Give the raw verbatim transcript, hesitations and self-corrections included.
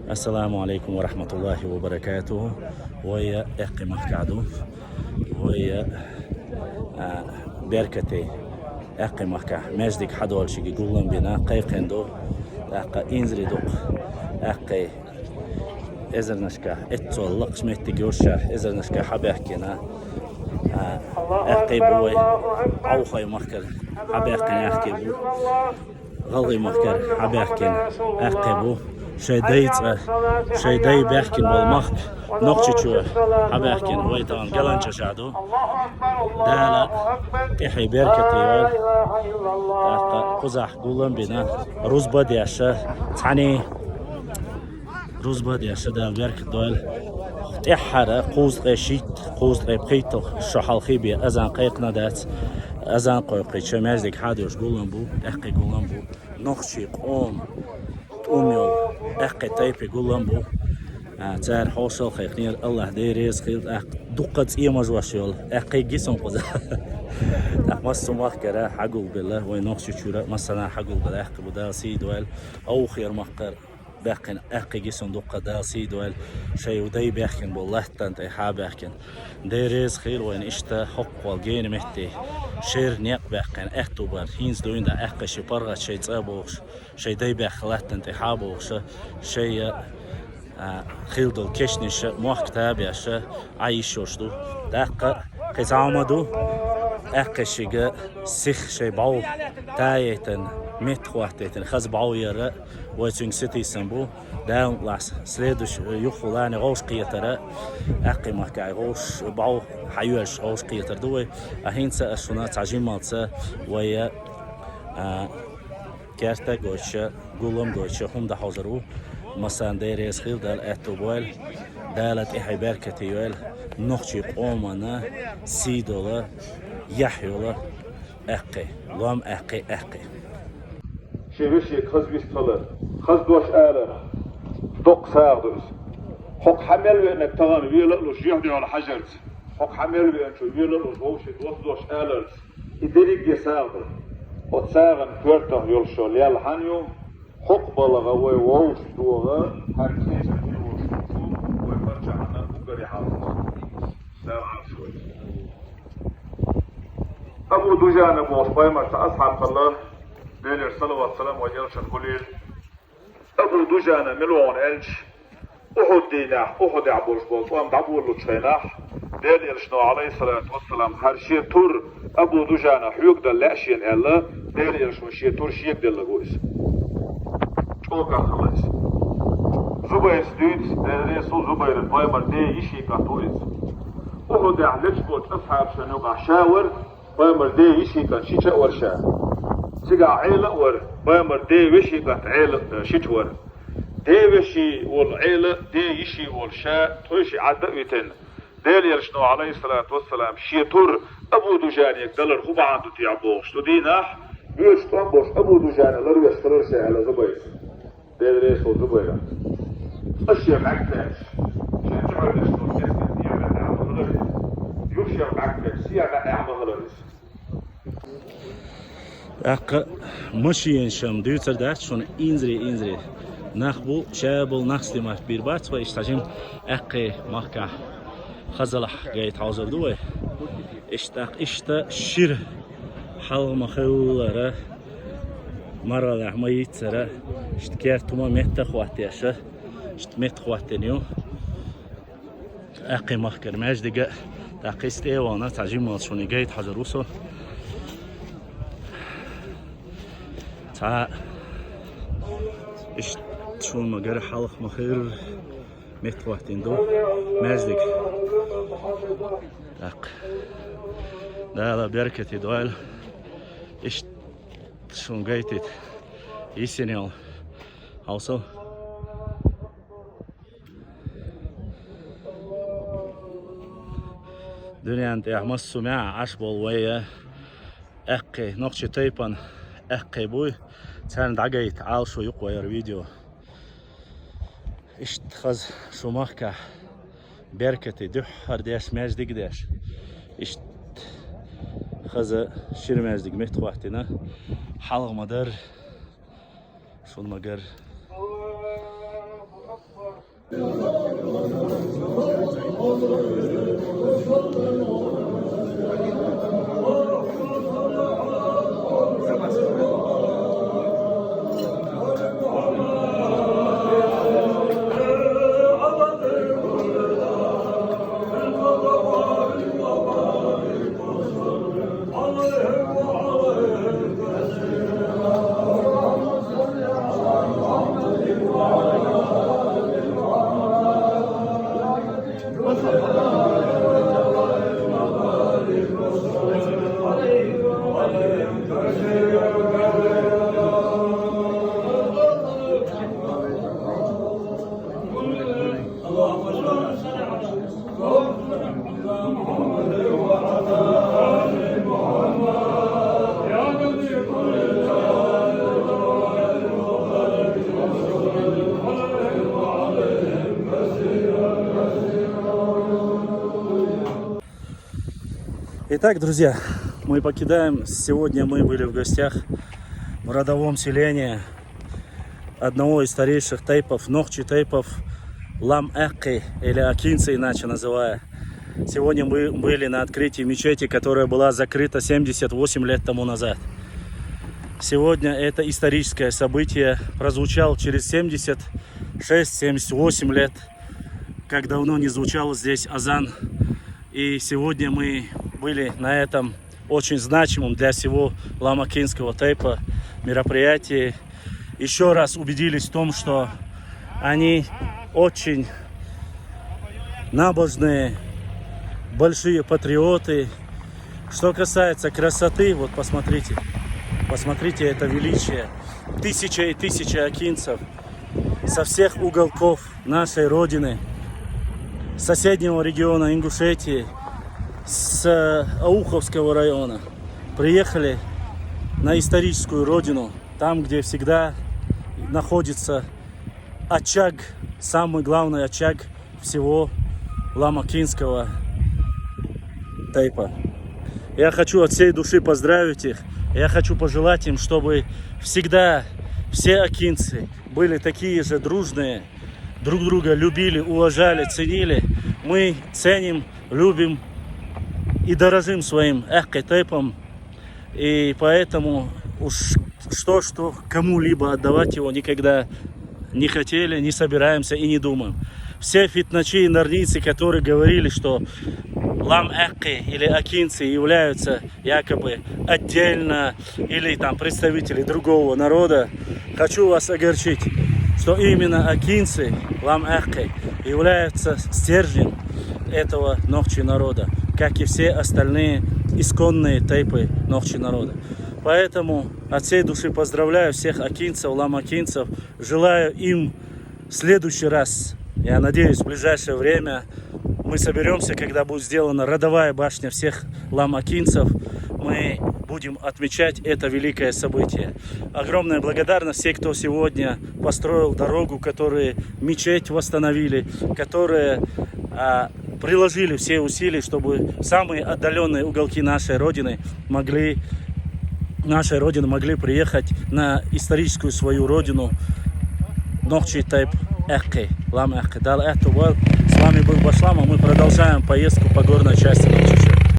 Ассаламу алейкум ва рахматуллахи ва баракатуху. Вай Аьккхий махкахь ду. Вай, а, беркате Аьккхий махкахь маьждиг хьадолчиге гуллам бина, кхайкхина ду. ТӀаккха инзаре дукха Аьккхий эзарнашка, эццо лакхаш меттиг йолуш, эзарнашка хьабаьхкина. А, Аьккхий бу вай, Ӏовхой махкара хьабаьхкина Аьккхий бу. ГӀалгӀай махкара хьабаьхкина Аьккхий бу. Шайн дай цӀа, шайн дай баьхкина болу махка Нохчийчу хьабаьхкина вай тахана геланчаша ду. Дала тӀаьхье беркате йойла. ТӀаккха кхузахь гуллам бина, рузба а деш, цхьаьний рузба а деш, Дала беркат дойла. ТӀаьххьара кхузткъе шийтта, кхузткъе пхийтталгӀа шо хьалхе бен азан кхайкхина дац. Азан кхойкхича маьждиг хьадоьжуш гуллам бу, Аьккхий гуллам бу. Нохчийн къоман тӀум йолу Аьккхий тайпе гуллам бу. А, цара хьошалла кхайкхинера, Аллах Дела реза хила, тӀаккха дуккха цӀе мажош йолу Аьккхий гисам кхуза. ТӀаккха массо а махкара хьагулбелла, вай Нохчийчуьра массанхьа хьагулбелла Аьккхий бу, Дала сий дойла. Ӏовхой махкара баьхкина Аьккхий гисам дуккха, Дала сий дойла. Шайн дай баьхкина болу латтана тӀе хьабаьхкина. Дела реза хила вайна иштта хӀокхул гена метте шера некъ баьхкина аьтту бар. ХӀинца дуьйна дӀа Аьккхий ши паргӀат шайн цӀа бохуш, шайн дай баьхкина латтана тӀе хьабохуша, шайя, а, хила долу кешнаша, мохк табеша, Ӏа йиш йолуш ду. ТӀаккха кхин цхьа хӀума ду, Аьккхий шига сиха шайн бӀов таяйтина, метта хӀоттайтина, хаза бӀов яра, вай цуьнга сатийсам бу. Дала мукълахь следующий юххулани гӀовш кхетара, Аьккхий махкахь гӀовш бӀов хьайоьжуш гӀовш кхетар ду вай. А хӀинца ас шуна цхьа жималца вай, а, керта а гойтуша, гуллам а гойтуша, хӀума дан хьожур ву. Массарна Дела реза хила, Дала аьтту бойла, Дала тӀаьхье беркате йойла, нохчийн къомана сий долу, яхь йолу Аьккхий, лом Аьккхий, Аьккхий. Шен вешега хаза вист хилар, хаза дош алар, доккха сагӀа ду иза. ХӀокху хьан мел веанарг тахана вела а луш, юьхь-дуьхьал хьажарца. ХӀокху хьан мел веанчо вела а луш, вовшийн дош дош аларца. И дерриге сагӀа ду. Оцу сагӀан коьртах йолуш йолу лелла хьан ю? ХӀокху балагӀа вай вовшах догӀа, хӀара кхечу хир волуш ву, вай парччахьна уггаре хьалха. Салам Ӏалайкум. Абу Дужана бохуш пайхамарца асхьаб хилла, Делера салават-салам вайн элчанна хуьлийла. Абу Дужана мила ву хьуна аьлча, Ухьуд дийнахь, Ухьудехь болуш болу тӀом дӀаболалучу хенахь, Делан элчано, Ӏалайхиссалату вассалам, хӀара шен тур Абу Дужана хьоьгадала лаьа шена аьлла, Делан элчано шен тур шега делларг ву иза. ЧӀогах хилла иза. Зубайрс дуьйцу, Делан Расул, Зубайран пайхамар ден йишин кӀант ву иза. Ухьудехь лечкъочу асхьабашна юкъахь ша вара, пайхамар ден йишин кӀант шича а вара ша. Цигахь Ӏела а вара, пайхамар ден вешин кӀант Ӏела, э, шича вара. Ден вешин волу Ӏела, ден йишин волу ша, тхойшиъ Ӏадда а витина, Делан элчано, Ӏалайхиссалату вассалам, шен тур Абу Дужанега далар хӀун бахьана ду техьа бохуш, цу дийнахь боьдуш тӀом болуш Абу Дужана ларвеш хилар ша аьлла Зубайрс. Делан Расул, Зубайра. Цкъа шен бӀаьрг кхаьчча, шен чохь дешнаш дерг дийна баьхьа ма хилар иза. Юха шен бӀаьрг кхаьчча, сехьа баьхьа ма хилар иза. ТӀаккха машенаш-м дуьйцур дац шуна, инзаре, инзаре. Нах бу, ша болу нах снимать бийр бац вай, иштта жима Аьккхий махкахь хазалахь гайта хьожур ду вай. Иштта тӀаккха иштта шира хьалха ма-хиллара, мараллехь ма-йийццара, иштта керта хӀума метта а хӀоттаеша, иштта метта хӀоттийна ю. Аьккхий махкара маьждига, тӀаккха иза тӀе а вахана, цхьа жималца шуна гайта хьожур ву со. Цхьа иштта шуна ма-гарра хьалха ма-хиллара метта хӀоттийна ду маьждиг. ТӀаккха Дала беркате дойла. Иштта шуна гайтийта йисина йолу хьовсал. Дуьненна тӀехь массо а маьӀӀехь Ӏаш болу вай Аьккхий, нохчийн тайпана Аьккхий буй, царна дӀагайта Ӏалашо ю-кх вай хӀара видео. Иштта хаза шун махкахь беркате дуьххьара деш, маьждиг а деш. Иштта хаза шира маьждиг метта хӀоттийна, хьалха ма-дарра. Шуна ма-гарра. Итак, друзья, мы покидаем. Сегодня мы были в гостях в родовом селении одного из старейших тейпов, нохчи тейпов, Лам Эккы, или акинцы иначе называя. Сегодня мы были на открытии мечети, которая была закрыта семьдесят восемь лет тому назад. Сегодня это историческое событие прозвучало через семьдесят шесть-семьдесят восемь лет, как давно не звучал здесь азан. И сегодня мы были на этом очень значимом для всего ламакинского тейпа мероприятии. Еще раз убедились в том, что они очень набожные, большие патриоты. Что касается красоты, вот посмотрите, посмотрите это величие. Тысяча и тысяча акинцев со всех уголков нашей Родины, соседнего региона Ингушетии, с Ауховского района приехали на историческую родину, там, где всегда находится очаг, самый главный очаг всего ламакинского тейпа. Я хочу от всей души поздравить их. Я хочу пожелать им, чтобы всегда все акинцы были такие же дружные, друг друга любили, уважали, ценили. Мы ценим, любим и дорожим своим Эккы тейпом. И поэтому уж что-что, кому-либо отдавать его никогда не хотели, не собираемся и не думаем. Все фитначи и нарнийцы, которые говорили, что Лам Эккы или акинцы являются якобы отдельно или там представители другого народа, хочу вас огорчить, что именно акинцы, Лам Эккы, являются стержнем этого нохчи народа, как и все остальные исконные тейпы нохчи народа. Поэтому от всей души поздравляю всех акинцев, ламакинцев, желаю им в следующий раз, я надеюсь, в ближайшее время мы соберемся, когда будет сделана родовая башня всех ламакинцев. Мы будем отмечать это великое событие. Огромная благодарность всем, кто сегодня построил дорогу, которые мечеть восстановили, которые а, приложили все усилия, чтобы самые отдаленные уголки нашей Родины могли нашей Родины могли приехать на историческую свою родину, нохчи тейп Эккы, Лам Эккы. Дала Эккы. С вами был Башлама. Мы продолжаем поездку по горной части Нохчи.